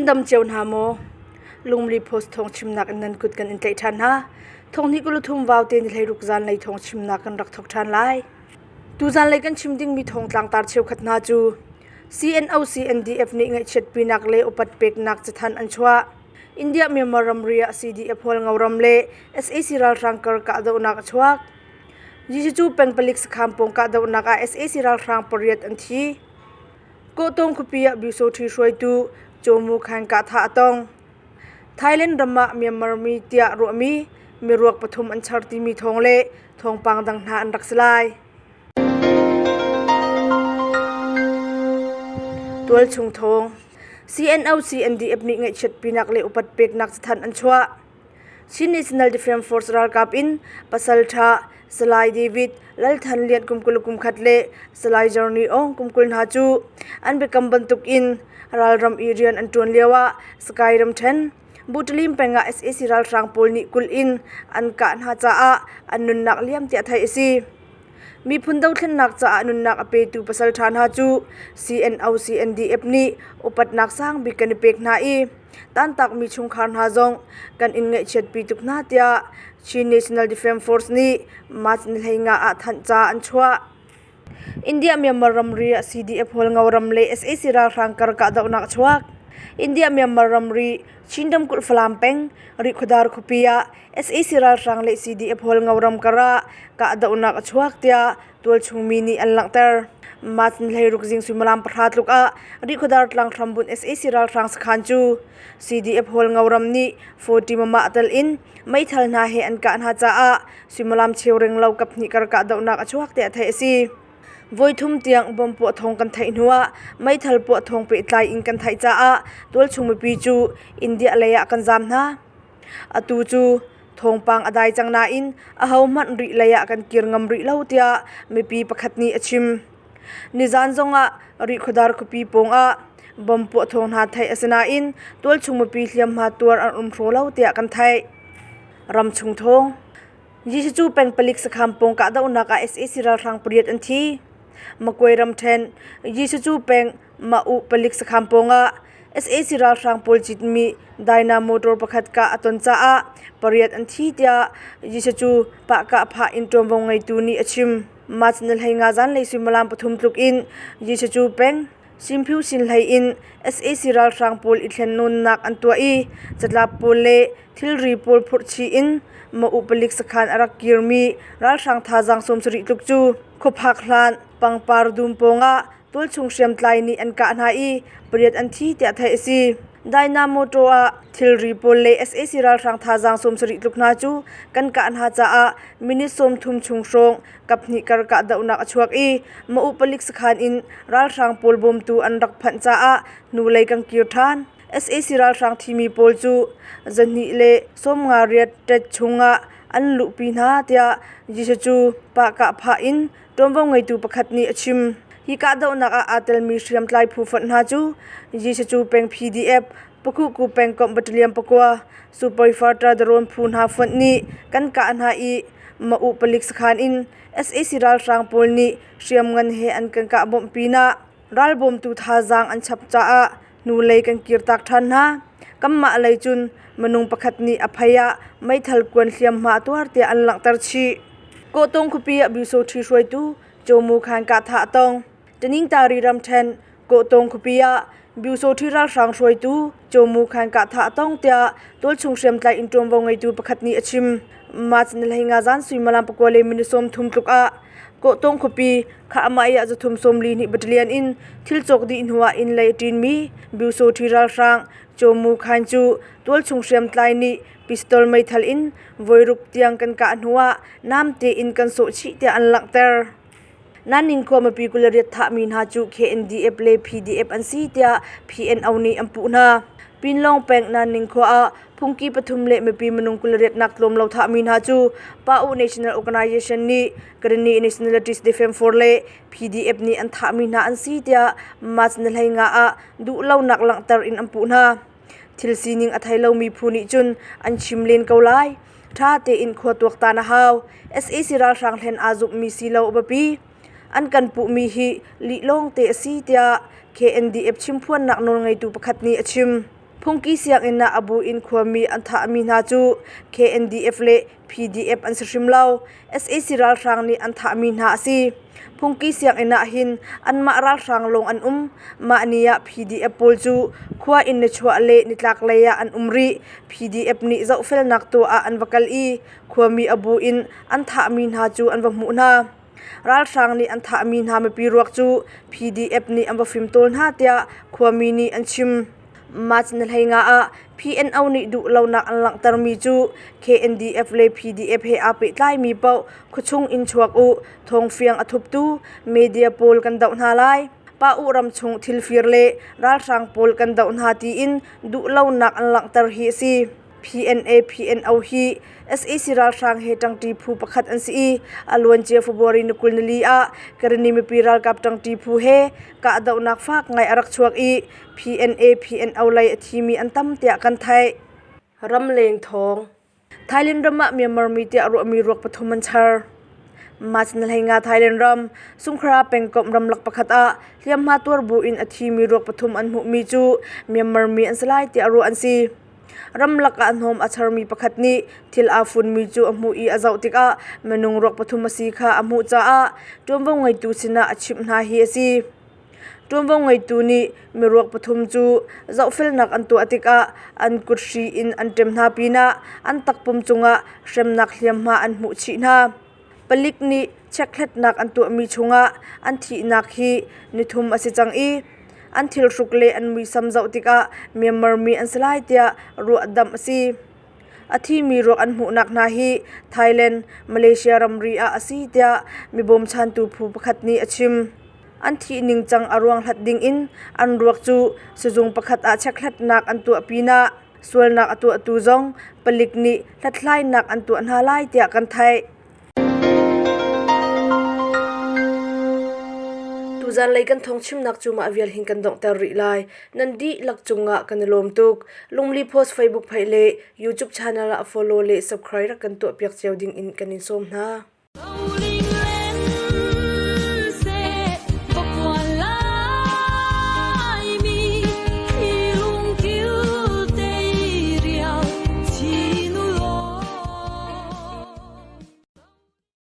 Nan dam cio hna maw? Lungmli Post thawng chimnak in nan kut kan in tlaih ṭhan hna. Thawng hnih 23 vaute ni 16 zanlei thawng chimnak kan rak thawk ṭhan lai. Tu zanlei kan chim dingmi thawng tlangtar cheukhat hna cu CNO CNDF nih ngaihchiatpinak le upat peknak cathanh an chuah. India Myanmar ramri ah CDF Hualngo ram le sac ralhrang kar kahdohnak a chuak. Jesuh peng palik sakhan pawng kahdohnak ah sac ralhrang pariat an thi. Kawhtawng khuapi ah Byusawṭhi hruaitu Caw Khaing kahthah a tong. Thailand ram ah Myanmar mi tiah ruahmi miruak pathum an char timi thawng le thawngpang dang hna an rak si lai. Tualchung thawng CNO CNDF nih ngaihchiatpinak le upat peknak cathanh an chuah. Chin National Defence Force ralkap in pasal ṭha Salai David Lalthan Lian kum 20 kum khat le Salai Journey Aung kum 20 hna cu an biakam bantukin ralram i rian an ṭuan lioah Sky ramṭhen Butalim peng ah sac ralhrang pawl nih kulh in an kah hna caah an nunnak liam tiah theih a si. Miphun dothlennak caah nunnak a petu pasalṭha hna cu CNO CNDF nih upatnak sang bik kan i pek hna i tantakmi chungkhar hna zong kan in ngaihchiatpi tuk hna tiah Chin National Defence Force nih March ni 15 ah thanhca an chuah. India Myanmar ramri ah CDF Hualngo ram le sac ralhrang kar kahdohnak a chuak. India Myanmar ramri Chin ramkulh Falam peng Rihkhawdar khuapi ah sac ralhrang le CDF Hualngo ram kar ah kahdohnak a chuak tiah tualchung mi nih an langhter. March ni 16 zing suimilam 10 tluk ah Rihkhawdar tlang hrambunh sac ralhrang sakhan cu CDF Hualngo ram nih 40 mama tel in meithal hna he an kah hna caah suimilam cheu ring lo kaphnih kar kahdohnak a chuak tiah theih a si. Voithum tiang bomb puah thawng kan theih hnuah meithal puah thawng pehtlai in kan theih caah tualchung mipi cu India lei ah kan zaam hna. Atu cu thawngpang a dai cang nain ahohmanh rih lei ah kan kir ngam rih lo tiah mipi pakhat nih a chim. Nizan zongah Rihkhawdar khuapi pawngah bomb puah thawng hna theih a si nain tualchung mipi hliamhma tuar an um hraw lo tiah kan theih. Ramchung thawng Jesuh peng palik sakhan pawng kahdohnak ah sac ralhrang pariat an thi. Magway ramṭhen Jesuh peng Mah-uh palik sakhan pawng ah sac ralhrang pawl citmi Dyna motor pakhat kah a ton caah pariat an thi tiah Jesuh pahkah phah in ṭuanvo ngeitu nih a chim. March ni 15 zanlei suimilam pathum tluk in Jesuh peng Simphiu Sinhlei in sac ralhrang pawl i thlennawnnak an tuah i catlap pawl le thilri pawl phurhchih in Ma'u palik sakhan a rak kirmi ralhrang thazaang 70 tluk cu khuaphak hlan pangpar dum pawngah tualchung hriamtlai nih an kah hna i pariat an thi tiah theih a si. Dynamotor ah thilri pawl le sac ralhrang thazaang 70 tluk hna cu kan kah hna caah minute 30 chung hrawng kaphnih kar kahdohnak a chuak i Ma'u palik sakhan in ralhrang pawl bawmtu an rak phanh caah hnulei kan kir ṭhan. Sac ralhrang thimi pawl cu 258 ṭet chungah an luhpi hna tiah Jesuh cu pahkah phah in ṭuanvo ngeitu pakhat nih a chim. Hi kahdohnak ah aa telmi hriamtlai phu fonh hna cu Jesuh peng PDF, Pakhuku pengkomh battalion pakua, Super Fighter drone phu hna fonh nih kan kah hna i Ma'u palik sakhan in sac ralhrang pawl nih hriamngan he an kan kah bawmh pinah ralbawmtu thazaang an chap caah hnulei kan kirtak ṭhan hna. Kanmah lei cun minung pakhat nih a phei ah meithal kuan hliamhma a tuar tiah an langhter chih. Kawhtawng khuapi ah Byusawṭhi hruaitu Caw Mu Khan kahthah a tong. Taningtari ramṭhen Kawhtawng khuapi ah Byusawṭhi ralhrang hruaitu Caw Mu Khan kahthah a tong tiah tualchung hriamtlai in ṭuanvo ngeitu pakhat nih a chim. March ni 15 zan suimilam pakua le minute 30 tluk ah Kawhtawng khuapi Khahmai ah zathum 42 battalion in thil cawk dih hnuah inn lei a ṭinmi Byusawṭhi ralhrang Caw Mu Khan cu tualchung hriamtlai nih pistol meithal in voiruk tiang kan kah hnuah namte in kan sawh chih tiah an langhter. Nanning khua mipi 28 thahmi hna cu KNDF le PDF an si tiah PNO nih an puh hna. Pinlong peng Nanning khua ah phungki pathum le mipi minung 28 nak tlawm lo thahmi hna cu Pa-U National Organization nih Karenni Nationalities Defence Force le PDF nih an thahmi hna an si tiah March ni 15 ah duhlonak langhter in an puh hna. Thil sining a thei lomi phu nih cun an chim len ko lai. Ṭha tein khua tuaktan a hau. Sac ralhrang hlen aa zumhmi si lo a biapi. An kan puhmi hi lih lawngte a si tiah KNDF chimphuannak nawlngeitu pakhat nih a chim. Phungki sianginn ah a bu in khuami an thahmi hna cu KNDF le PDF an si hrim lo. Sac ralhrang nih an thahmi hna a si. Phungki sianginn ah hin anmah ralhrang lawng an um. Mah ni ah PDF pawl cu khua in nichuah le nitlak lei ah an um rih. PDF nih zohfelnak tuah ah an va kal i khuami a bu in an thahmi hna cu an va hmuh hna. Ralhrang nih an thahmi hna mipi ruak cu PDF nih an va fimtawl hna tiah khuami nih an chim. March ni 15 ah PNO nih duhlonak an langhtermi cu KNDF le PDF he aa pehtlaimi paoh khuachung in chuak u, thawngfiang a thuptu media pawl kan doh hna lai. Pa-u ramchung thilfir le ralhrang pawl kan doh hna tiin duhlonak an langhter hi a si. PNA PNO hi sac ralhrang he ṭangṭi phu pakhat an si i a luancia February ni 24 ah Karenni mipi ralkap ṭangṭi phu he kahdohnak fak ngai a rak chuak i PNA PNO lei a thimi an tam tiah kan theih. Ramleng thawng Thailand ram ah Myanmar mi tiah ruahmi ruak pathum an char. March ni 15 Thailand ram Sungkhara pengkomh ramlak pakhat ah hliamhma tuar bu in a thimi ruak pathum an hmuhmi cu Myanmar mi an si lai tiah ruah an si. Ramlak ah hnawm a charmi pakhat nih thil aa funmi cu a hmuh i a zoh tikah minung ruak pathum a si kha a hmuh caah ṭuanvo ngeitu sinah a chimh hna hi a si. Ṭuanvo ngeitu nih miruak pathum cu zohfelnak an tuah tikah an kut hri in an ṭem hna pinah an takpum cungah hremnak hliamhma an hmuh chih hna. Palik nih chekhlatnak an tuahmi chungah an thihnak hi nithum a si cang i an thilhruk le an muisam zoh tikah Myanmar mi an si lai tiah ruahdamh a si. A thimi ruak an hmuhnak hna hi Thailand, Malaysia ramri ah a si tiah mibawmchantu phu pakhat nih a chim. An thih ningcang a ruang hlat dingin an ruak cu sizung pakhat ah chekhlatnak an tuah pinah sualnak a tuahtu zong palik nih hlathlainak an tuah hna lai tiah kan theih. Tuzanlei kan thawngchimnak cu mah vial hin kan donghter rih lai. Nan dihlak cungah kan i lawm tuk. Lungli Post Facebook page le YouTube channel ah follow le subscribe rak kan tuahpiak cio ding in kan in sawm hna.